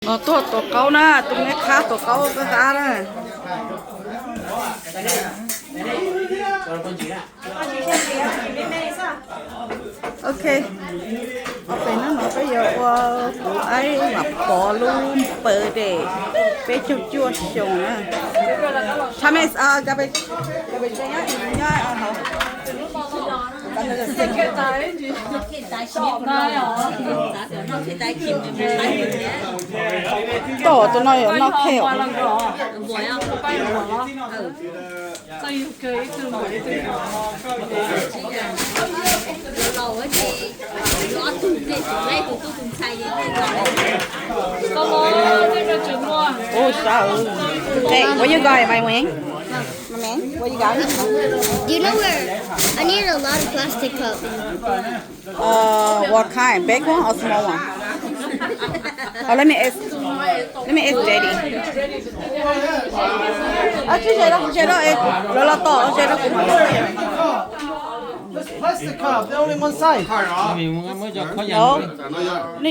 Tuaj tuav qaub na, tus me khab tuav qaub qab qab na. Ok, pem no peb yuav ua kuv aib Vam Pov lub birthday peb caug cuaj xyoo na. Tom tus no yuav noj cake. Hey, what you got in my wing? My man, what you got? You know where? I need a lot of plastic cups. Uh, what kind? Big one or small one? Oh, let me ask. Let me ask Daddy. Tsis ze los, tsis ze los, lawv los tom, tsis ze los kuv mam. There's plastic cup. They're only one size.